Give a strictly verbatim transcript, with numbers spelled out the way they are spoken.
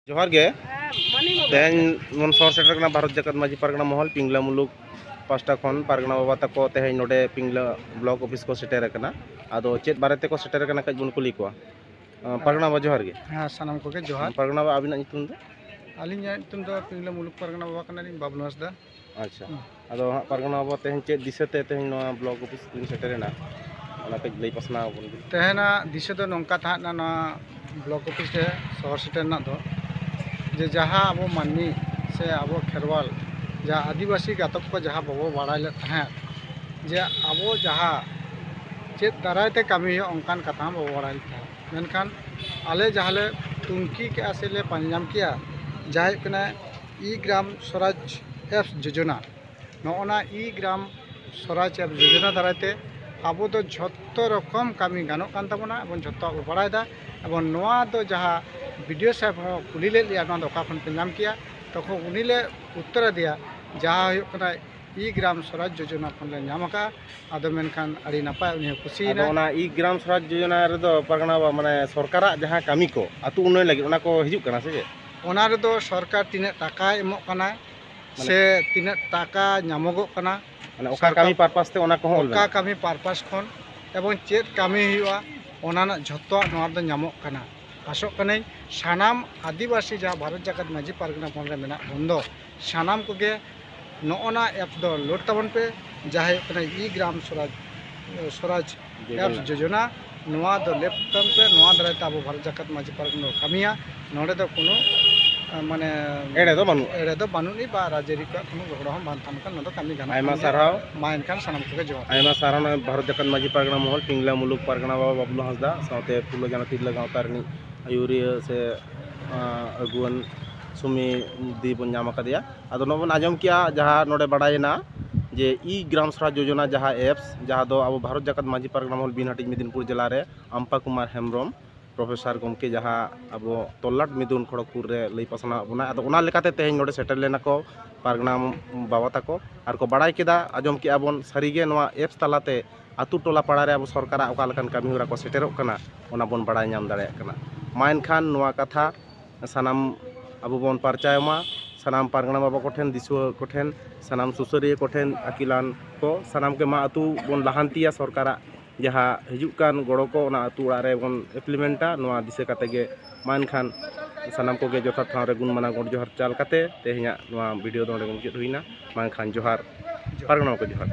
ᱡᱚᱦᱟᱨ ᱜᱮ᱾ ᱛᱮᱦᱮᱧ ᱵᱚᱱ ᱥᱚᱦᱚᱨ ᱥᱮᱴᱮᱨ ᱠᱟᱱᱟ ᱵᱷᱟᱨᱚᱛ ᱡᱟᱠᱟᱛ ᱢᱟᱹᱡᱷᱤ ᱯᱟᱨᱜᱟᱱᱟ ᱢᱚᱦᱚᱞ ᱯᱤᱝᱞᱟ ᱢᱩᱞᱩᱠ ᱯᱟᱥᱴᱟ ᱠᱷᱚᱱ᱾ ᱯᱟᱨᱜᱟᱱᱟ ᱵᱟᱵᱟ ᱛᱟᱠᱚ ᱛᱮᱦᱮᱧ ᱱᱚᱰᱮ ᱯᱤᱝᱞᱟ ᱵᱞᱚᱠ ᱚᱯᱷᱤᱥ ᱠᱚ ᱥᱮᱴᱮᱨ ᱟᱠᱟᱱᱟ᱾ ᱟᱫᱚ ᱪᱮᱫ ᱵᱟᱨᱮ ᱛᱮᱠᱚ ᱥᱮᱴᱮᱨ ᱟᱠᱟᱱᱟ, ᱠᱟᱹᱡ ᱵᱚᱱ ᱠᱩᱞᱤ ᱠᱚᱣᱟ᱾ ᱟᱸ, ᱯᱟᱨᱜᱟᱱᱟ ᱵᱟᱵᱟ, ᱡᱚᱦᱟᱨ ᱜᱮ᱾ ᱦᱮᱸ, ᱥᱟᱱᱟᱢ ᱠᱚᱜᱮ ᱡᱚᱦᱟᱨ᱾ ᱯᱟᱨᱜᱟᱱᱟ ᱵᱟᱵᱟ, ᱟᱹᱵᱤᱱᱟᱜ ᱧᱩᱛᱩᱢ ᱫᱚ? ᱟᱹᱞᱤᱧᱟᱜ ᱧᱩᱛᱩᱢ ᱫᱚ ᱯᱤᱝᱞᱟ ᱢᱩᱞᱩᱠ ᱯᱟᱨᱜᱟᱱᱟ ᱵᱟᱵᱟ ᱠᱟᱱᱟᱞᱤᱧ, ᱵᱟᱵᱞᱩ ᱦᱟᱸᱥᱫᱟ᱾ ᱟᱪᱪᱷᱟ᱾ ᱦᱩᱸ᱾ ᱟᱫᱚ ᱦᱟᱸᱜ ᱯᱟᱨᱜᱟᱱᱟ ᱵᱟᱵᱟ, ᱛᱮᱦᱮᱧ ᱪᱮᱫ ᱫᱤᱥᱟᱹ ᱛᱮ ᱛᱮᱦᱮᱧ ᱱᱚᱣᱟ ᱵᱞᱚᱠ ᱚᱯᱷᱤᱥ ᱵᱤᱱ ᱥᱮᱴᱮᱨᱮᱱᱟ, ᱚᱱᱟ ᱠᱟᱹᱡ ᱞᱟᱹᱭ ᱯᱟᱥᱱᱟᱣ ᱟᱵᱚᱱ ᱵᱤᱱ᱾ ᱛᱮᱦᱮᱧᱟᱜ ᱫᱤᱥᱟᱹ ᱫᱚ ᱱᱚᱝᱠᱟ ᱛᱟᱦᱮᱸ ᱞᱮᱱᱟ, ᱱᱚᱣᱟ ᱵᱞᱚᱠ ᱚᱯᱷᱤᱥ ᱨᱮ ᱥᱚᱦᱚᱨ ᱥᱮᱴᱮᱨ ᱨᱮᱱᱟᱜ ᱫᱚ, ᱡᱮ ᱡᱟᱦᱟᱸ ᱟᱵᱚ ᱢᱟᱹᱱᱢᱤ ᱥᱮ ᱟᱵᱚ ᱠᱷᱮᱨᱣᱟᱞ, ᱡᱟᱦᱟᱸ ᱟᱹᱫᱤᱵᱟᱹᱥᱤ ᱜᱟᱛᱚᱠ ᱠᱚ ᱡᱟᱦᱟᱸ ᱵᱟᱵᱚ ᱵᱟᱲᱟᱭ ᱞᱮᱫ ᱛᱟᱦᱮᱸᱫ, ᱡᱮ ᱟᱵᱚ ᱡᱟᱦᱟᱸ ᱪᱮᱫ ᱫᱟᱨᱟᱭ ᱛᱮ ᱠᱟᱹᱢᱤ ᱦᱩᱭᱩᱜᱼᱟ, ᱚᱱᱠᱟᱱ ᱠᱟᱛᱷᱟ ᱦᱚᱸ ᱵᱟᱵᱚ ᱵᱟᱲᱟᱭ ᱞᱮᱫ ᱛᱟᱦᱮᱸᱫ᱾ ᱢᱮᱱᱠᱷᱟᱱ ᱟᱞᱮ ᱡᱟᱦᱟᱸ ᱞᱮ ᱛᱩᱱᱠᱷᱤ ᱠᱮᱜᱼᱟ ᱥᱮ ᱞᱮ ᱯᱟᱸᱡᱟ ᱧᱟᱢ ᱠᱮᱜᱼᱟ, ᱡᱟᱦᱟᱸ ᱦᱩᱭᱩᱜ ᱠᱟᱱᱟ ᱤ ᱜᱨᱟᱢ ᱥᱚᱨᱟᱡᱽ ᱮᱯᱥ ᱡᱳᱡᱚᱱᱟ, ᱱᱚᱜᱼᱚ ᱱᱟ ᱤ ᱜᱨᱟᱢ ᱥᱚᱨᱟᱡᱽ ᱮᱯᱥ ᱡᱳᱡᱚᱱᱟ ᱫᱟᱨᱟᱭ ᱛᱮ ᱟᱵᱚ ᱫᱚ ᱡᱷᱚᱛᱚ ᱨᱚᱠᱚᱢ ᱠᱟᱹᱢᱤ ᱜᱟᱱᱚᱜ ᱠᱟᱱ ᱛᱟᱵᱚᱱᱟ, ᱮᱵᱚᱝ ᱡᱷᱚᱛᱚᱣᱟᱜ ᱵᱚ ᱵᱟᱲᱟᱭᱮᱫᱟ᱾ ᱮᱵᱚᱝ ᱱᱚᱣᱟ ᱫᱚ ᱡᱟᱦᱟᱸ ᱵᱤ ᱰᱤ ᱳ ᱥᱟᱦᱮᱵᱽ ᱦᱚᱸ ᱠᱩᱞᱤ ᱞᱮᱫ ᱞᱮᱭᱟ, "ᱱᱚᱣᱟ ᱫᱚ ᱚᱠᱟ ᱠᱷᱚᱱ ᱯᱮ ᱧᱟᱢ ᱠᱮᱜᱼᱟ?" ᱛᱚᱠᱷᱚᱱ ᱩᱱᱤ ᱞᱮ ᱩᱛᱛᱚᱨ ᱟᱫᱮᱭᱟ, ᱡᱟᱦᱟᱸ ᱦᱩᱭᱩᱜ ᱠᱟᱱᱟ ᱤ ᱜᱨᱟᱢ ᱥᱚᱨᱟᱡᱽ ᱡᱳᱡᱚᱱᱟ ᱠᱷᱚᱱ ᱞᱮ ᱧᱟᱢ ᱟᱠᱟᱫᱼᱟ᱾ ᱟᱫᱚ ᱢᱮᱱᱠᱷᱟᱱ ᱟᱹᱰᱤ ᱱᱟᱯᱟᱭ, ᱩᱱᱤ ᱦᱚᱸ ᱠᱩᱥᱤᱭᱮᱱᱟ᱾ ᱟᱫᱚ ᱚᱱᱟ ᱤ ᱜᱨᱟᱢ ᱥᱚᱨᱟᱡᱽ ᱡᱳᱡᱚᱱᱟ ᱨᱮᱫᱚ ᱯᱟᱨᱜᱟᱱᱟ ᱵᱟ-, ᱢᱟᱱᱮ ᱥᱚᱨᱠᱟᱨᱟᱜ ᱡᱟᱦᱟᱸ ᱠᱟᱹᱢᱤ ᱠᱚ ᱟᱹᱛᱩ ᱩᱱᱱᱚᱭᱚᱱ ᱞᱟᱹᱜᱤᱫ, ᱚᱱᱟ ᱠᱚ ᱦᱤᱡᱩᱜ ᱠᱟᱱᱟ ᱥᱮ ᱪᱮᱫ? ᱚᱱᱟ ᱨᱮᱫᱚ ᱥᱚᱨᱠᱟᱨ ᱛᱤᱱᱟᱹᱜ ᱴᱟᱠᱟᱭ ᱮᱢᱚᱜ ᱠᱟᱱᱟ ᱢᱟᱱᱮ ᱥᱮ ᱛᱤᱱᱟᱹᱜ ᱴᱟᱠᱟ ᱧᱟᱢᱚᱜᱚᱜ ᱠᱟᱱᱟ, ᱢᱟᱱᱮ ᱚᱠᱟ ᱥᱚᱨᱠᱟᱨ ᱠᱟᱹᱢᱤ ᱯᱟᱨᱯᱟᱥ ᱛᱮ ᱚᱱᱟ ᱠᱚᱦᱚᱸ ᱚᱞ ᱚᱠᱟ ᱢᱮᱱᱟᱜᱼᱟ? ᱠᱟᱹᱢᱤ ᱯᱟᱨᱯᱟᱥ ᱠᱷᱚᱱ ᱮᱵᱚᱝ ᱪᱮᱫ ᱠᱟᱹᱢᱤ ᱦᱩᱭᱩᱜᱼᱟ, ᱚᱱᱟ ᱨᱮᱱᱟᱜ ᱡᱷᱚᱛᱚᱣᱟᱜ ᱱᱚᱣᱟ ᱨᱮᱫᱚ ᱧᱟᱢᱚᱜ ᱠᱟᱱᱟ᱾ ᱟᱥᱚᱜ ᱠᱟᱹᱱᱟᱹᱧ ᱥᱟᱱᱟᱢ ᱟᱹᱫᱤᱵᱟᱹᱥᱤ ᱡᱟᱦᱟᱸ ᱵᱷᱟᱨᱚᱛ ᱡᱟᱠᱟᱛ ᱢᱟᱹᱡᱷᱤ ᱯᱟᱨᱜᱟᱱᱟ ᱯᱚᱱ ᱨᱮ ᱢᱮᱱᱟᱜ ᱵᱚᱱ ᱫᱚ, ᱥᱟᱱᱟᱢ ᱠᱚᱜᱮ ᱱᱚᱜᱼᱚ ᱱᱟ ᱮᱯ ᱫᱚ ᱞᱳᱰ ᱛᱟᱵᱚᱱ ᱯᱮ, ᱡᱟᱦᱟᱸ ᱦᱩᱭᱩᱜ ᱠᱟᱱᱟ ᱤ ᱜᱨᱟᱢ ᱥᱚᱨᱟᱡᱽ, ᱥᱚᱨᱟᱡᱽ ᱡᱳᱡᱚᱱᱟ᱾ ᱮᱯᱥ ᱡᱳᱡᱚᱱᱟ᱾ ᱱᱚᱣᱟ ᱫᱚ ᱞᱮᱯ ᱛᱟᱵᱚᱱ ᱯᱮ, ᱱᱚᱣᱟ ᱫᱟᱨᱟᱭ ᱛᱮ ᱟᱵᱚ ᱵᱷᱟᱨᱚᱛ ᱡᱟᱠᱟᱛ ᱢᱟᱹᱡᱷᱤ ᱯᱟᱨᱜᱟᱱᱟ ᱵᱚᱱ ᱠᱟᱹᱢᱤᱭᱟ᱾ ᱱᱚᱰᱮ ᱫᱚ ᱠᱳᱱᱳ, ᱟᱸ, ᱢᱟᱱᱮ ᱮᱲᱮ ᱫᱚ ᱵᱟᱹᱱᱩᱜᱼᱟ᱾ ᱮᱲᱮ ᱫᱚ ᱵᱟᱹᱱᱩᱜ ᱟᱹᱱᱤᱡ ᱵᱟ ᱨᱟᱡᱽᱟᱹᱨᱤ ᱠᱚᱣᱟᱜ ᱠᱳᱱᱳ ᱜᱚᱲᱚ ᱦᱚᱸ ᱵᱟᱝ ᱛᱟᱦᱮᱱ ᱠᱷᱟᱱ ᱱᱚᱣᱟ ᱫᱚ ᱠᱟᱹᱢᱤ ᱜᱟᱱᱚᱜ ᱟᱭᱢᱟ ᱠᱟᱱ ᱜᱮᱭᱟ᱾ ᱥᱟᱨᱦᱟᱣ᱾ ᱢᱟ ᱮᱱᱠᱷᱟᱱ ᱥᱟᱱᱟᱢ ᱠᱚᱜᱮ ᱡᱚᱦᱟᱨ᱾ ᱟᱭᱢᱟ ᱥᱟᱨᱦᱟᱣ ᱱᱚᱜᱼᱚᱭ ᱵᱷᱟᱨᱚᱛ ᱡᱟᱠᱟᱛ ᱢᱟᱹᱡᱷᱤ ᱯᱟᱨᱜᱟᱱᱟ ᱢᱚᱦᱚᱞ, ᱯᱤᱝᱞᱟ ᱢᱩᱞᱩᱠ ᱯᱟᱨᱜᱟᱱᱟ ᱵᱟᱵᱟ ᱵᱟᱵᱞᱩ ᱦᱟᱸᱥᱫᱟ ᱥᱟᱶᱛᱮ ᱯᱷᱩᱞᱳ ᱡᱷᱟᱱᱚ ᱛᱤᱨᱞᱟᱹ ᱜᱟᱶᱛᱟ ᱨᱤᱱᱤᱡ ᱟᱹᱭᱩᱨᱤᱭᱟᱹ ᱥᱮ, ᱟᱸ, ᱟᱹᱜᱩᱣᱟᱹᱱ ᱥᱩᱢᱤ ᱫᱤ ᱵᱚᱱ ᱧᱟᱢ ᱟᱠᱟᱫᱮᱭᱟ᱾ ᱟᱫᱚ ᱱᱚᱜᱼᱚᱭ ᱵᱚᱱ ᱟᱸᱡᱚᱢ ᱠᱮᱜᱼᱟ, ᱡᱟᱦᱟᱸ ᱱᱚᱰᱮ ᱵᱟᱲᱟᱭᱮᱱᱟ ᱡᱮ ᱤ ᱜᱨᱟᱢ ᱥᱚᱨᱟᱡᱽ ᱡᱳᱡᱚᱱᱟ ᱡᱟᱦᱟᱸ ᱮᱯᱥ, ᱡᱟᱦᱟᱸ ᱫᱚ ᱟᱵᱚ ᱵᱷᱟᱨᱚᱛ ᱡᱟᱠᱟᱛ ᱢᱟᱹᱡᱷᱤ ᱯᱟᱨᱜᱟᱱᱟ ᱢᱚᱦᱚᱞ ᱵᱤᱱ ᱦᱟᱹᱴᱤᱧ ᱢᱮᱫᱤᱱᱯᱩᱨ ᱡᱮᱞᱟ ᱨᱮ ᱟᱢᱯᱟ ᱠᱩᱢᱟᱨ ᱦᱮᱢᱵᱨᱚᱢ ᱯᱨᱚᱯᱷᱮᱥᱟᱨ ᱜᱚᱢᱠᱮ ᱡᱟᱦᱟᱸ ᱟᱵᱚ ᱛᱚᱞᱞᱟᱴ ᱢᱤᱫᱩᱱ ᱠᱷᱚᱲᱚᱜᱽᱯᱩᱨ ᱨᱮ ᱞᱟᱹᱭ ᱯᱟᱥᱱᱟᱣ ᱟᱫ ᱵᱚᱱᱟ᱾ ᱟᱫᱚ ᱚᱱᱟ ᱞᱮᱠᱟᱛᱮ ᱛᱮᱦᱮᱧ ᱱᱚᱰᱮ ᱥᱮᱴᱮᱨ ᱞᱮᱱᱟ ᱠᱚ ᱯᱟᱨᱜᱟᱱᱟ ᱵᱟᱵᱟ ᱛᱟᱠᱚ, ᱟᱨ ᱠᱚ ᱵᱟᱲᱟᱭ ᱠᱮᱫᱟ, ᱟᱸᱡᱚᱢ ᱠᱮᱜᱼᱟ ᱵᱚᱱ, ᱥᱟᱹᱨᱤᱜᱮ ᱱᱚᱣᱟ ᱮᱯᱥ ᱛᱟᱞᱟᱛᱮ ᱟᱹᱛᱩ ᱴᱚᱞᱟ ᱯᱟᱲᱟ ᱨᱮ ᱟᱵᱚ ᱥᱚᱨᱠᱟᱨᱟᱜ ᱚᱠᱟ ᱞᱮᱠᱟᱱ ᱠᱟᱹᱢᱤ ᱦᱚᱨᱟ ᱠᱚ ᱥᱮᱴᱮᱨᱚᱜ ᱠᱟᱱᱟ, ᱚᱱᱟ ᱵᱚᱱ ᱵᱟᱲᱟᱭ ᱧᱟᱢ ᱫᱟᱲᱮᱭᱟᱜ ᱠᱟᱱᱟ᱾ ᱢᱟ ᱮᱱᱠᱷᱟᱱ ᱱᱚᱣᱟ ᱠᱟᱛᱷᱟ ᱥᱟᱱᱟᱢ ᱟᱵᱚ ᱵᱚᱱ ᱯᱟᱨᱪᱟᱭ ᱢᱟ᱾ ᱥᱟᱱᱟᱢ ᱯᱟᱨᱜᱟᱱᱟ ᱵᱟᱵᱟ ᱠᱚᱴᱷᱮᱱ, ᱫᱤᱥᱩᱣᱟᱹ ᱠᱚᱴᱷᱮᱱ, ᱥᱟᱱᱟᱢ ᱥᱩᱥᱟᱹᱨᱤᱭᱟᱹ ᱠᱚᱴᱷᱮᱱ, ᱟᱹᱠᱤᱞᱟᱱ ᱠᱚ, ᱥᱟᱱᱟᱢ ᱜᱮ ᱢᱟ ᱟᱹᱛᱩ ᱵᱚᱱ ᱞᱟᱦᱟᱱᱛᱤᱭᱟ᱾ ᱥᱚᱨᱠᱟᱨᱟᱜ ᱡᱟᱦᱟᱸ ᱦᱤᱡᱩᱜ ᱠᱟᱱ ᱜᱚᱲᱚ ᱠᱚ, ᱚᱱᱟ ᱟᱹᱛᱩ ᱚᱲᱟᱜ ᱨᱮᱵᱚᱱ ᱤᱢᱯᱞᱤᱢᱮᱱᱴᱟ᱾ ᱱᱚᱣᱟ ᱫᱤᱥᱟᱹ ᱠᱟᱛᱮ ᱜᱮ ᱢᱟ ᱮᱱᱠᱷᱟᱱ ᱥᱟᱱᱟᱢ ᱠᱚᱜᱮ ᱡᱚᱛᱷᱟᱛ ᱴᱷᱟᱶ ᱨᱮ ᱜᱩᱱ ᱢᱟᱱᱟᱣ ᱜᱚᱰ ᱡᱚᱦᱟᱨ ᱪᱟᱞ ᱠᱟᱛᱮ ᱛᱮᱦᱮᱧᱟᱜ ᱱᱚᱣᱟ ᱵᱷᱤᱰᱤᱭᱳ ᱫᱚ ᱱᱚᱰᱮ ᱜᱮ ᱢᱩᱪᱟᱹᱫ ᱦᱩᱭᱱᱟ᱾ ᱢᱟ ᱮᱱᱠᱷᱟᱱ ᱡᱚᱦᱟᱨ, ᱯᱟᱨᱜᱟᱱᱟ ᱵᱟᱵᱟ ᱡᱚᱦᱟᱨ᱾